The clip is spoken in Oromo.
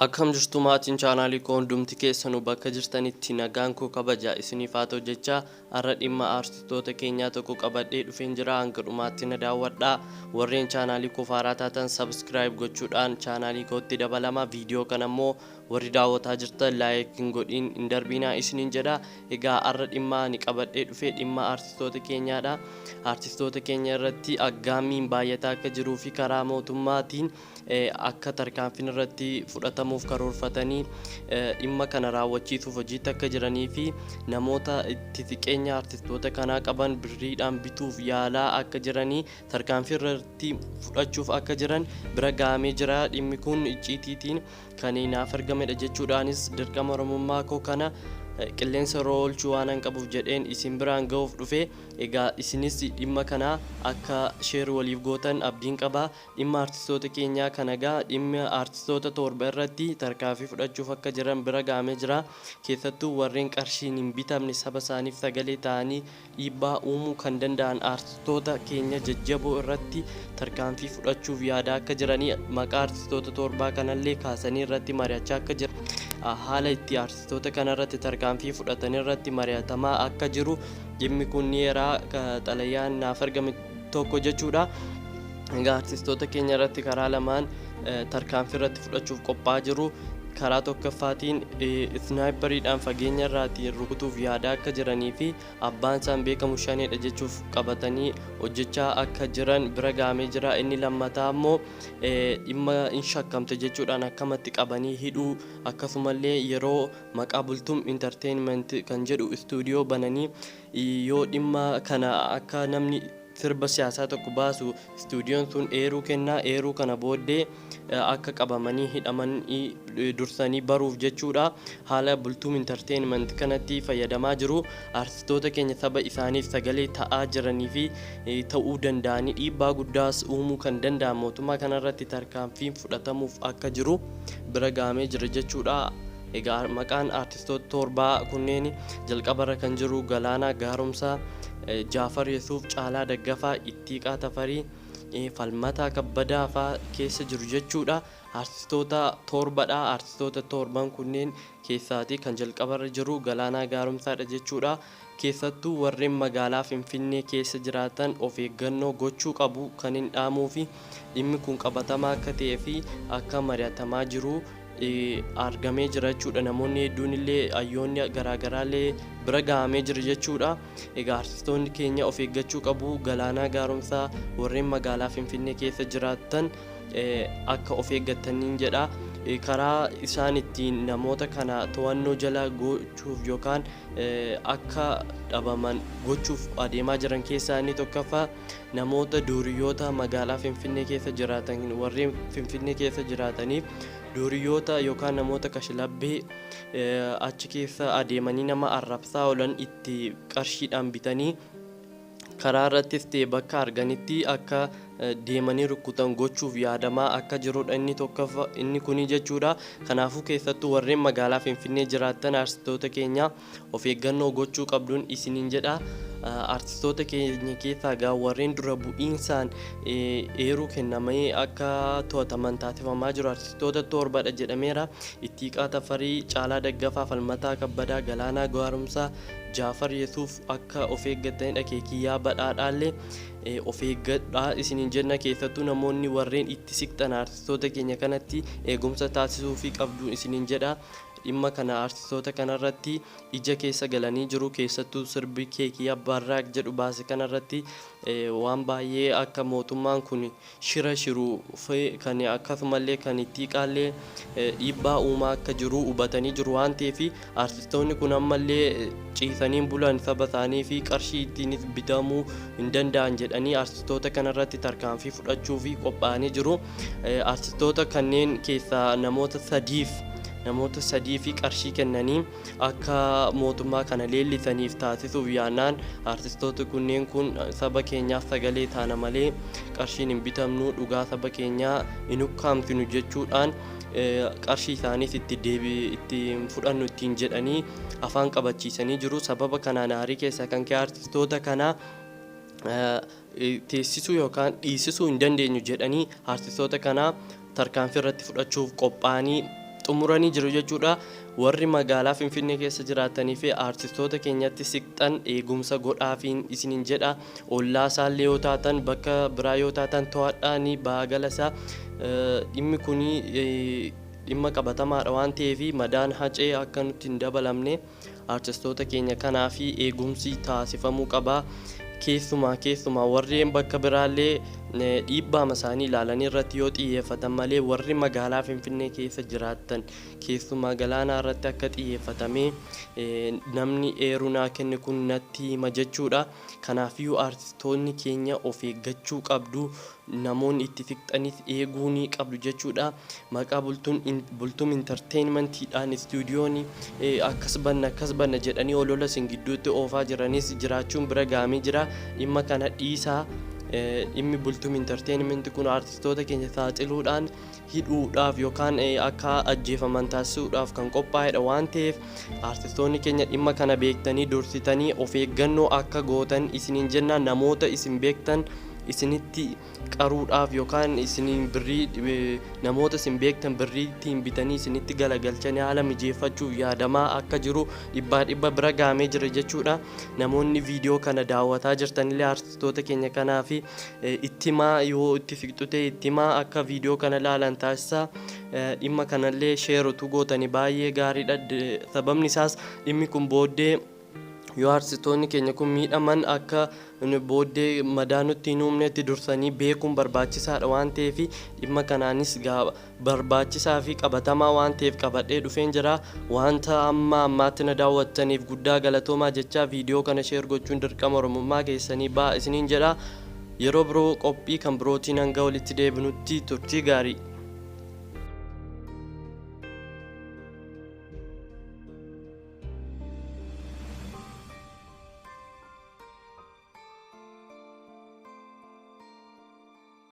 Akkam jirtu maatiin chaanaalii koo hundumti keessanuu bakka jirtanitti nagaan koo kabaja isiniif haa ta'u jecha har'a dhimma aartistoota keenyaa tokko qabadhee dhufeen jira hanga dhumaatti na daawwadhaa warreen chaanaalii koo faaraa taatan subscribe gochuudhaan chaanaalii kootti dabalama viidiyoo kana immoo warri daawwataa jirtan like hin godhiin hin darbiinaa isiniin jedha egaa har'a dhimma ani qabadhee dhufe dhimma aartistoota keenyaadha aartistoota keenya irratti aggaammiin baay'ataa akka jiruu fi karaa mootummaatiin akka tarkaanfiin irratti fudhatamuuf karoorfatanii dhimma kana raawwachiisuuf hojiitti akka jiranii fi namoota itti siqeenya artistoota kanaa qaban birriidhaan bituuf yaalaa akka jiranii tarkaanfii irratti fudhachuuf akka jiran bira gahamee jira. Dhimmi kun icciitiitiin kan naaf ergamedha jechuudhaanis dirqama Oromummaa koo kana qilleensa irra oolchuu waanan qabuuf jedheen isin biraan gahuuf dhufe. Egaa isinis dhimma kana akka share waliif gootan abdiin qaba. Dhimma artistoota keenyaa kana egaa dhimma artistoota 7 irratti tarkaanfii fudhachuuf akka jiran bira ga'amee jira. Keessattuu warreen qarshiin hin bitamne saba isaaniif sagalee ta'anii dhiibbaa uumuu kan danda'an artistoota keenya jajjaboo irratti tarkaanfii fudhachuuf yaadaa akka jiranii maqaa artistoota torbaa kanallee kaasanii irratti mari'achaa akka jiran haala itti artistoota kanarratti tarkaanfii fudhatan irratti mari'atamaa akka jiru dhimmi kun ni eeraa xalayaan naaf argame tokko jechuudha. Egaa artistoota keenya irratti karaa lamaan tarkaanfii irratti fudhachuuf qophaa'aa jiru. Karaa tokkoffaatiin isnaayipariidhaan fageenya irraatiin rukutuuf yaadaa akka jiranii fi abbaan isaan beekamu shaneedha jechuuf qabatanii hojjechaa akka jiran bira gahamee jira. Inni lammataa immoo dhimma hin shakkamte jechuudhaan akkamatti qabanii hidhuu akkasumallee yeroo maqaa Bultum Entertainment kan jedhu istuudiyoo bananii yoo dhimma kana akka namni sirba siyaasaa tokko baasu istuudiyoon sun eeruu kenna. Eeruu kana booddee akka qabamanii hidhaman dursanii baruuf jechuudha. Haala Bultuum Entertainment kanatti fayyadamaa jiru. Artistoota keenya saba isaaniif sagalee ta'aa jiranii fi ta'uu danda'anii dhiibbaa guddaas uumuu kan danda'an mootummaa kanarratti tarkaanfiin fudhatamuuf akka jiru bira gahamee jira jechuudha. Egaa maqaan artistoota torbaa kunneen jalqabarra kan jiru Galaanaa Gaaromsaa, Jaafar Yesuuf, Caalaa Daggafaa, Ittiiqaa Tafarii, Falmataa Kabbadaa faa keessa jiru jechuudha. Artistoota torbadha. Artistoota torban kunneen keessaatii kan jalqabarra jiru Galaanaa Gaaromsaadha jechuudha. Keessattuu warreen magaalaa Finfinnee keessa jiraatan of eeggannoo gochuu qabu kan hin dhaamuufi dhimmi kun qabatamaa akka ta'ee fi akka mari'atamaa jiru argamee jira jechuudha. Namoonni hedduun illee hayyoonni garaagaraa illee bira gahamee jira jechuudha. Egaa artistoonni keenya of eeggachuu qabu. Galaanaa Gaaromsaa warreen magaalaa Finfinnee keessa jiraattan akka of eeggattaniin jedha. Karaa isaan ittiin namoota kana to'annoo jala gochuuf yookaan akka dhabaman gochuuf adeemaa jiran keessaa inni tokkoffaa namoota duuriyyoota magaalaa Finfinnee keessa jiraatan warreen Finfinnee keessa jiraataniif duuriyyoota yookaan namoota kashlabbee achi keessa adeemanii nama arrabsaa oolan itti qarshiidhaan bitanii karaa irrattis ta'e bakka arganitti akka deemanii rukkutan gochuuf yaadamaa akka jirudha inni tokkoffa inni kuni jechuudha. Kanaafuu keessattuu warreen magaalaa Finfinnee jiraattan artistoota keenya of eeggannoo gochuu qabduun isiniin jedha. Artistoota keenya keessaa gaa warreen dura bu'iinsaan eeruu kennamee akka to'ataman taasifamaa jiru artistoota torbadha jedhameera. Ittiiqaa Tafarii, Caalaa Daggafaa, Falmataa Kabbadaa, Galaanaa Gaaromsaa, Jaafar Yesuuf akka of eeggattanidha. Keekiyyaa Badhaadhaallee of eeggadhaa isiniin jenna. Keessattuu namoonni warreen itti siqxan artistoota keenya kanatti eegumsa taasisuufii qabdu isiniin jedha. Dhimma kana artistoota kanarratti ija keessa galanii jiru. Keessattuu sirbi Keekiyyaa Barraaq jedhu baase kanarratti waan baay'ee akka mootummaan kun shira shiru kan akkasumallee kan Ittiiqaallee dhiibbaa uumaa akka jiru hubatanii jiru waan ta'eef artistoonni kun ammallee ciisanii bulan saba isaanii fi qarshii ittiinis bitamuu hin danda'an jedhanii artistoota kanarratti tarkaanfii fudhachuu fi qophaa'anii jiru. Artistoota kanneen keessaa namoota sadiif namoota sadii fi qarshii kennanii akka mootummaa kana leellisaniif taasisuuf yaannaan artistoota kunneen kun saba keenyaaf sagalee taana malee qarshiin hin bitamnu dhugaa saba keenyaa hin ukkaamsinu jechuudhaan qarshii isaaniis itti deebi itti fudhannu ittiin jedhanii afaan qabachiisanii jiru. Sababa kanaan aarii keessaa kan ka'e artistoota kana teessisuu yookaan dhiisisuu hin dandeenyu jedhanii artistoota kana tarkaanfii irratti fudhachuuf qophaa'anii Xumuranii jiru jechuudha. Warri magaalaa Finfinnee keessa jiraatanii fi aartistoota keenyatti siqxan eegumsa godhaafiin isiniin jedha. Ollaa isaallee yoo taatan, bakka biraa yoo taatan, to'adhaanii baagala isaa. Dhimmi kuni dhimma qabatamaadha waan ta'eef, madaan Hacee akka nutti hin dabalamne aartistoota keenya kanaa fi eegumsi taasifamuu qaba. Keessumaa keessumaa warreen bakka biraallee dhiibbaama isaanii ilaalanii irratti yoo xiyyeeffatan malee, warri magaalaa Finfinnee keessa jiraattan keessumaa Galaanaa irratti akka xiyyeeffatamee namni eeruu naa kenne kun natti hima jechuudha. Kanaafiyyuu aartistoonni keenya of eeggachuu qabdu, namoonni itti siqxanis eeguu ni qabdu jechuudha. Maqaa Bultuun Entertainmentiidhaan istuudiyoon akkas banna, akkas banna jedhanii olola isin gidduutti oofaa jiranis jiraachuun bira gahamee jira. Dhimma kana dhiisaa. Dhimmi Bultuun Entertainment kun aartistoota keenya saaxiluudhaan hidhuudhaaf yookaan akka ajjeefaman taasisuudhaaf kan qophaa'edha waan ta'eef, aartistoonni keenya dhimma kana beektanii dursitanii of eeggannoo akka gootan isiniin jenna. Namoota isin beektan isinitti qaruudhaaf yookaan isiniin birrii, namoota isin beektan birrii ittiin bitanii isinitti galagalchanii haala mijeeffachuuf yaadamaa akka jiru dhibbaa dhibba bira gahamee jira jechuudha. Namoonni viidiyoo kana daawwataa jirtanillee aartistoota keenya kanaa fi ittimaa, yoo itti siqxu ta'e ittimaa, akka viidiyoo kana ilaalan taasisaa. Dhimma kanallee share utuu gootanii baay'ee gaariidha. Sababni isaas dhimmi kun booddee yoo aartistoonni keenya kun miidhaman akka booddee madaa nutti hin uumnetti dursanii beekuun barbaachisaadha waan ta'eef, dhimma kanaanis barbaachisaa fi qabatamaa waan ta'eef qabadhee dhufeen jira. Wanta amma ammaatti na daawwattaniif guddaa galatoomaa jechaa, viidiyoo kana share gochuun dirqama Oromummaa keessanii ba'a isiniin jedha. Yeroo biroo qophii kan birootiin hanga walitti deebinutti turtii gaarii.